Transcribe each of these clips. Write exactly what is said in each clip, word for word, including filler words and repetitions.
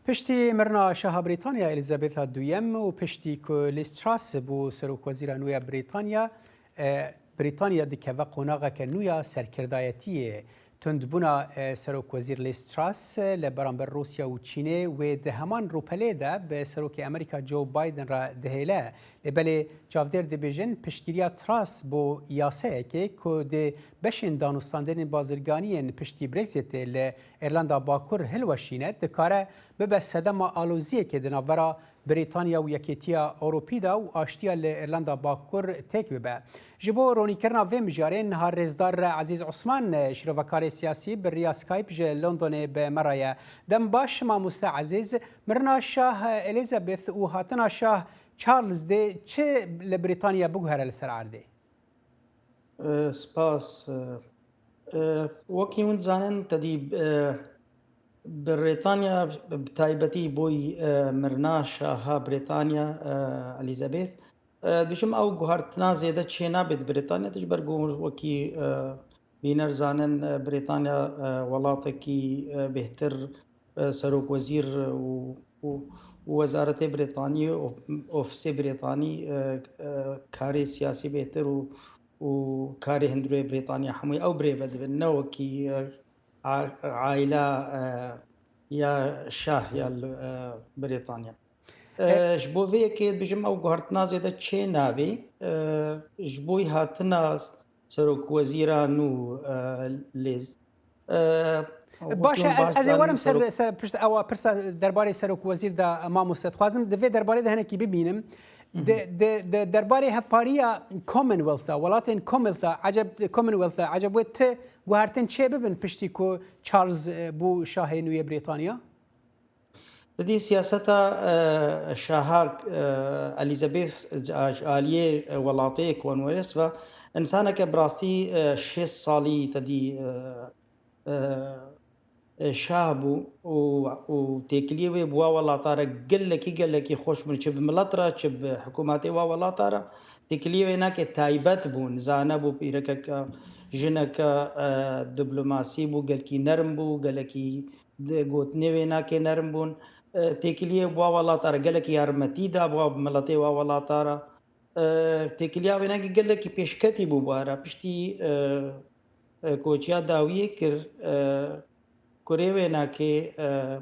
Piştî mirina Şaha Brîtanya Elîzabetha Duyem û piştî ku Liz Truss bû serokwezîra nû ya Brîtanya, e, Brîtanya dikeve qonaxeke nû ya serkirdayetiyê. Tundbûna, e, serokwezîr Liz Truss, e, li beramber Rûsya û Çînê wê di heman rûpelê de bi serokê Amerîka Joe Biden re dihêle. Lê belê çavdêr dibêjin piştgiriya Truss bo yasayekê ku di beşên danûstandinên bazirganiyên piştî Brexitê li Îrlanda Bakur hilweşîne, dikare bibe sedema aloziyekê di navbera Brîtanya û Yekêtiya Ewropî de û aştiya li Îrlanda Bakur têk bibe. Ji bo ronîkirina vê mijarê niha rêzdar Ezîz Osman, şîrovekarê siyasî bi riya Skype ji Londonê bi me re ye. Dem baş mamoste Ezîz, mirina Şah Elizabeth û hatina Şah Charles dê çi li Brîtanya biguhere li ser erdê? E, spas. E, e, wekî hûn dizanin, tedî, e, Brêtanya, bi taybetî boy, e, mirina Şaha Brêtanya, e, Elîzabeth, e, dibêjim ew guhertina zêde çênabe di Brêtanya de, ji ber ku wekî, e, bîner zanin, e, Brêtanya, e, welatekî, e, bêhtir, e, serokwezîr û, û, û wezaretê Brêtanî, of-, ofisê Brêtanî, e, e, karê siyasî bêhtir û, û karê hundirê Brêtanya hemûyê ew birêve dibin. Ne wekî, e, a-, aîla, e, ya şah ya li, e, Brêtanya. E, E, ji bo vê yekê dibêjim ew guhertina zêde çê nabê, e, ji bo hatina serokwezîra nû, e, Liz. E, Baş e, wekî hûn ez, baş ez ê zanîn werim ser, serok- ser pişt ewa pirsa derbarê serokwezîr de, e, mamoste. Dixwazim di vê derbarê de hinekî bibînim. Di, Mhm. di, di derbarê hevpariya Commonwealth de, welatên Commonwealth de, eceb, Commonwealth de, eceb wê ti guhertin çê bibin piştî ku Charles, e, bû şahê nû yê Brêtanya? Tedî siyaseta, e, Şaha, e, Elîzabeth ji, ji aliyê, e, welatê Commonwealth ve, insaneke bi rastî, e, şêst salî tedî, e, e, e, şah bû û, û têkiliyê wê bi wa welata re gelekî, gelekî xweş bûn. Çi bi milet re, çi bi hikûmetê wa welata re. Têkiliyê wê nake taybet bûn. Zane bû, pîrekeke, jineke, e, diplomasî bû, gelkî nerm bû, gelekî di gotinê wê nakê nerm bûn. E, têkiliyê wa welata re gelekî yarmetî da wa miletê wa welata re. E, têkiliya wê nakê gelekî pêşketî bû bû re. Piştî, e, e, koçiya dawiyê kir, e, kurê wê nakê, e,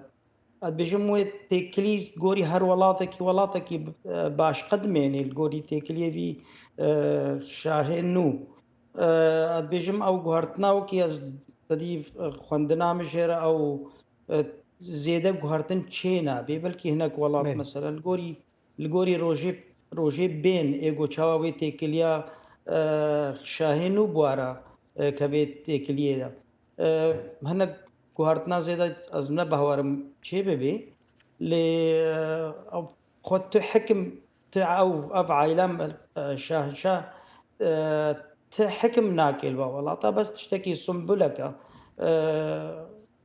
ez dibêjim wê têkilî gorî her welatekî, welatekî, e, baş qedmênê li gorî têkiliyê vî, e, şahê nû. E, ez dibêjim ew guhertina wekî ez tedî, e, xwendina min jê re ew, e, zêde guhertin çê nabê. Belkî hinek welat Belê. Mesela li gorî, li gorî rojê, rojê bên ê ku çawa wê têkiliya, e, şahê nû bi wa re, e, kevê têkiliyê de. E, hinek guhertina zêde ez ne bawerim çê bibê. Lê, e, ew xwe tu hekim, tu ew, ev aîle, e, şah, şah, e, ti hekim nake li va welata, bes tiştekî sumbuleke, e,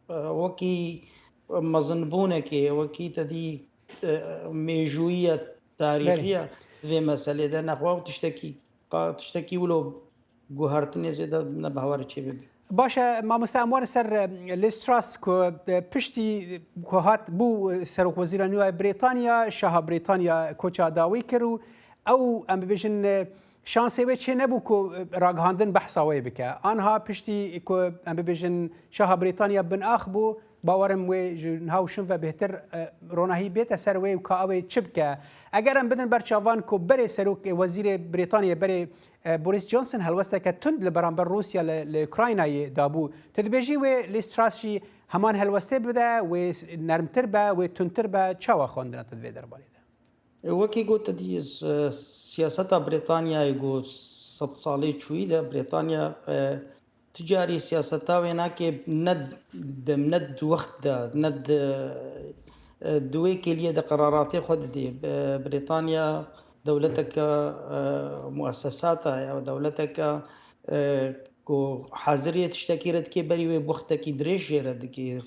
e, wekî mezinbûnekê, wekî te dî, e, mêjûyiye tarîxiye Belê. Vê meselê de nexwe tiştekî, qa-, tiştekî wilo guhertinê zêde ne behwarê çê bibî. Baş e, mamoste, em werin ser, e, Liz Truss ku, e, piştî ku hat bû, e, serokwezîra nû ya Brêtanya, Şaha Brêtanya koça dawî kir û ew, em bibêjin, e, şansê wê çê nebû ku, e, ragihandin behsa wê bike. Anha piştî ku, em bibêjin, Şaha Brêtanya bin ax bû, bawerim wê ji niha û şûn ve bêhtir, e, ronahî bête ser wê û ka ew ê çi bike. Eger em bidin ber çavan ku berê serok, e, wezîrê Brêtanyê berê E, Boris Johnson helwesteke tund li beramber Rûsya li, li Ukraynayê dabû. Tu dibêjî wê Liz Truss jî heman helwestê bide, wê nermtir be, wê tundtir be? Çawa xwendina te di vê derbarê de? E, wekî got te dî, e, siyaseta Brêtanyayê ku sed salê çûyî de Brêtanya, e, tu carî siyaseta wê nake ne dem, ne di wext de, ne di, e, di wê kêliyê de qeraratê xwe didê. E, Brêtanya dewleteke, e, muesesata ye, dewleteke, e, ku haziriyê tiştekî re dike, berî wê wextekî dirêj jê re dike, e,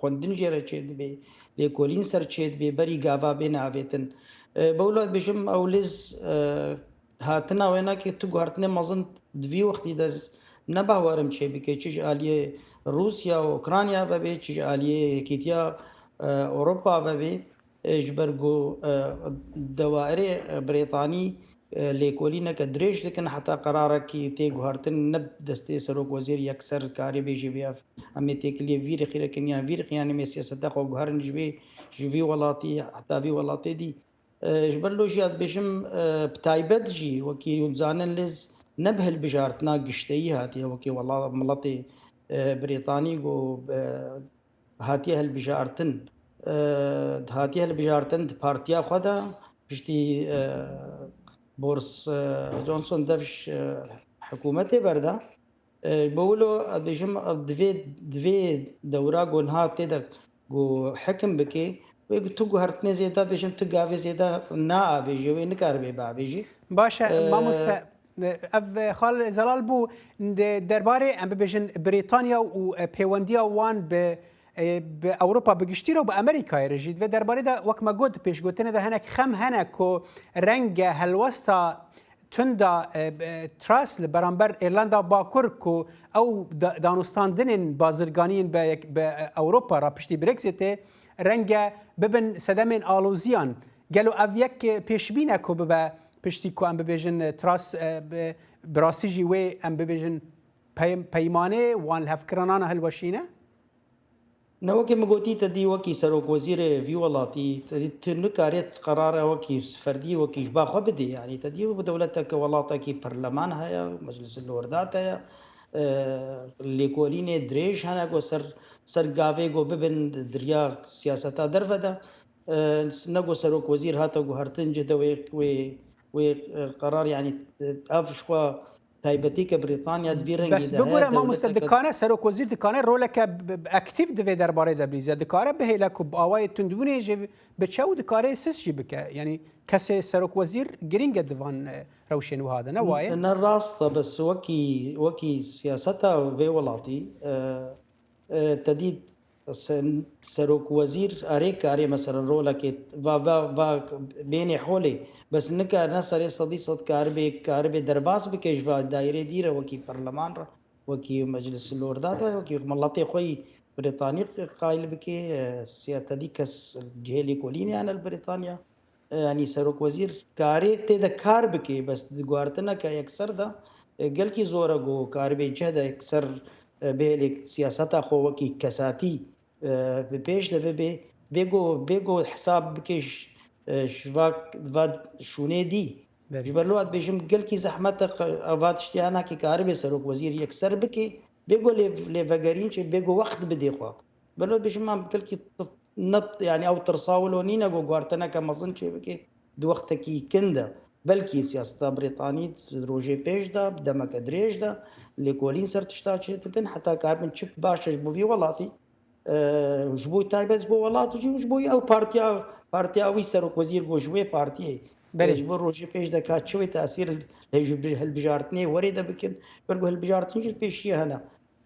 xwendin jê re çêdibe, lêkolîn ser çêdibe, berî gava bêne avêtin. E, bi wilo dibêjim, ew Liz, e, hatina wê nake tu guhertinê mezin di vî wextî de z-, ne bawerim çê bike, çi ji aliyê Rûsya û Ukrayna ve bê, çi ji aliyê Yekîtiya e, Ewropa ve bê, e, ji ber ku, e, dewairê, e, Brêtanî, e, lêkolîneke dirêj dikin heta qerarekî tê guhertin ne bi destê serokwezîr yekser karê bêjê vê ev em ê têkiliyê vî rixî re kin yan vî rixî, yanî em ê siyaseta xwe guherin ji vê, ji vî welatî heta vî welatê dî. E, ji ber lo jî ez dibêjim, e, bi taybet jî wekî hûn dizanin lêz ne bi hilbijartina gişteyî hatiye wekî wela-, miletê, e, Brêtanî ku, e, hatiye hilbijartin. E, hatiye hilbijartin di partiya xwe de piştî, e, Boris, e, Johnson dev ji, e, hikûmetê berda. E, bi wilo ez dibêjim, e, divê, divê dewra ku niha tê de ku hekim bike, wê tu guhertinê zêde bêjin, tu gavê zêde naavêjê, wê nikaribe biavêjê. Baş e, E, mamoste, e, ev, e, xal Zelal bû, de-, derbarê, em bibêjin, Brîtanya û, e, pêwendiya wan bi, e, bi Ewropa bi giştî re û bi Amerîkayê re jî. Di vê derbarê de, wek me got, di pêşgotinê de hinek xem hene ku renge helwesta tunda, e, e, Truss li beramber Îrlanda Bakur ku ew da-, danûstandinên bazirganiyên bi yek-, bi, e, Ewropa re piştî Brexitê renge bibin sedemên aloziyan. Gelo ev yek, e, pêşbîn e ku bibe piştî ku em bibêjin, e, Truss, e, bi, bi rastî jî wê em bibêjin pey-, peymanê wan li hevkirinana hilweşîne? Ne wekî min gotî, te dî wekî serokwezîrê vî welatî, te dî tu nikarê qerara wekî ferdî, wekî ji ba xwe bidî. Yanî te dî wek dewleteke, welatekî perleman heye, meclis lordat heye, e, lêkolînê dirêj hene ku ser, ser gavê ku bibin di riya siyaseta derve de. E, ne ku serokwezîr hate guhertin cih de wê, wê, wê, e, qerar, yanî, e, ev ji xwe taybetî ke Brîtanya di vî rengî Bes de heye, bibûre, mamoste, dewleteke dikane, serokwezîr dikane roleke b-, b-, aktîf di vê derbarê de bilîze. Dikare bihêle ku bi awayê tundbûnê jî biçe û dikare sist jî bike. Yanî kesê serokwezîr girîng e di van, e, rewşên wiha de, ne waye? Ne rast e, bes wekî, wekî siyaseta vê welatî, e, e, te dît se-, serokwezîr erê karê, mesela, rolekê va, va, va bênê holê. Bes nikare ne serê sedî sed karibê, karibê derbas bike ji va daîrê dî re, wekî perleman re, wekî meclis lorda de, wekî miletê xwe yî Brîtanî qayil bike, e, siya-, te dî kes cihê lêkolînê hene li Brîtanya. E, yanî serokwezîr karê tê de kar bike, bes di guhertineke yekser de, e, gelkî zor e ku karibê cih de yekser, e, bihêlê siyaseta xwe wekî kesatî, e, bi pêş de bibe, bê ku, bê ku hesab bike ji, e, ji va, va şûnê dî. Belê. Ji ber lo ez dibêjim gelkî zehmet e qe-, va tiştî hena ki karibê serokwezîr yekser bike, bê ku lê, lê vegerîn çi, bê ku wext bidê xwe. Belo dibêjim em gelkî t-, ne, yanî ew tirsa wilo nîne ku guhertineke mezin çêbike di wextekî kin de. Belkî siyaseta Brîtanî rojê pêş de, demeke dirêj de, lêkolîn ser tişta çêdibin, heta karibin çi baş e ji bo vî welatî, e, ji bo taybet ji bo welat jî û ji bo ew partiya, partiya wî serokwezîr ku ji wê partiyê, e, Belê. ji bo rojê pêş de ka çi wê tesîr li hilbi-, hilbijartinê werê de bikin, ber ku hilbijartin jî li pêşiyê hene.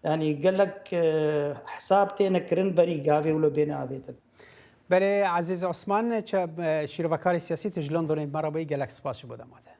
Yanî gelek, e, hesab têne kirin berî gavê wilo bêne avêtin. Belê, Ezîz Osman, çe-, e, şîrovekarê siyasî, tu ji Londonê me re bûyî, gelek spas ji bo dema te.